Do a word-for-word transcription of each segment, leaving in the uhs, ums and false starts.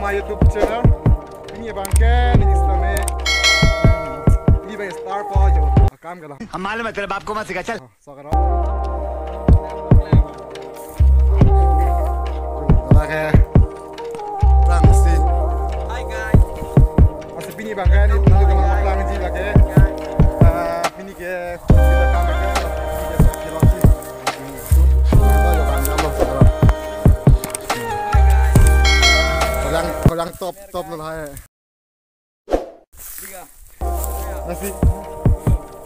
My YouTube channel. Pini abang ke neli sitame, pini abang star po jo. Akam kalang. हम मालूम है, तेरे बाप को मत सिखा, चल। Sok aro. Lake. Lang si. Hi guys. Masi pini abang ke neli teman-teman lang ji lake. Ah, pini ke kita kami ke. Pini ke sok kilo si. Kolang, kolang top, top lo hai. Masi.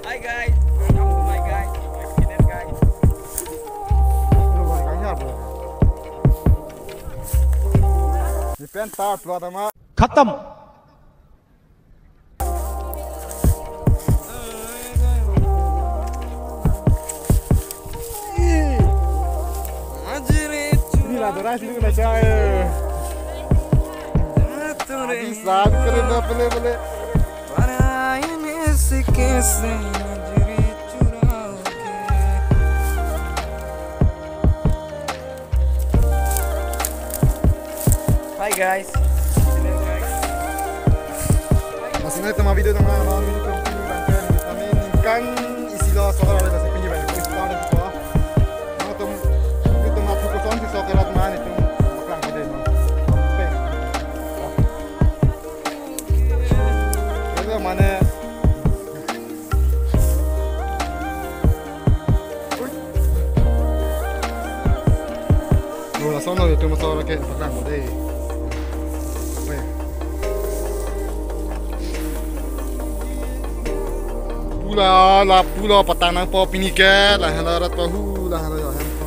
Hi guys, welcome to my guys, my channel guys. Ni pen ta plot ama. खत्म। Ini lah, beras ini kena cai. Habis lah, keren dah, boleh, boleh. Hi guys. Masih nanti tema video tentang, kami ningkan isi lo soal ada bahasa pini banyak. Mau tem itu tema aku kosong di soal mana itu. Pelang pada no. Peng. Itu mana? Lo lason lo itu masuk ke pelang deh. Oke. Pu la, lapu lo patang nangpo pini ke, la hela rat pahu, la hela yo hem ko.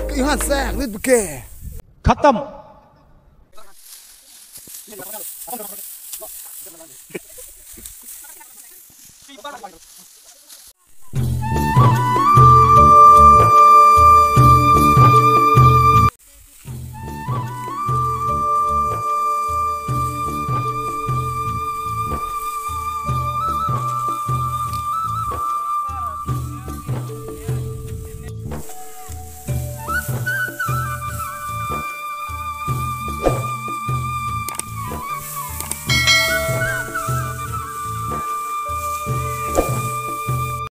Ki han sak lit ke. खत्म।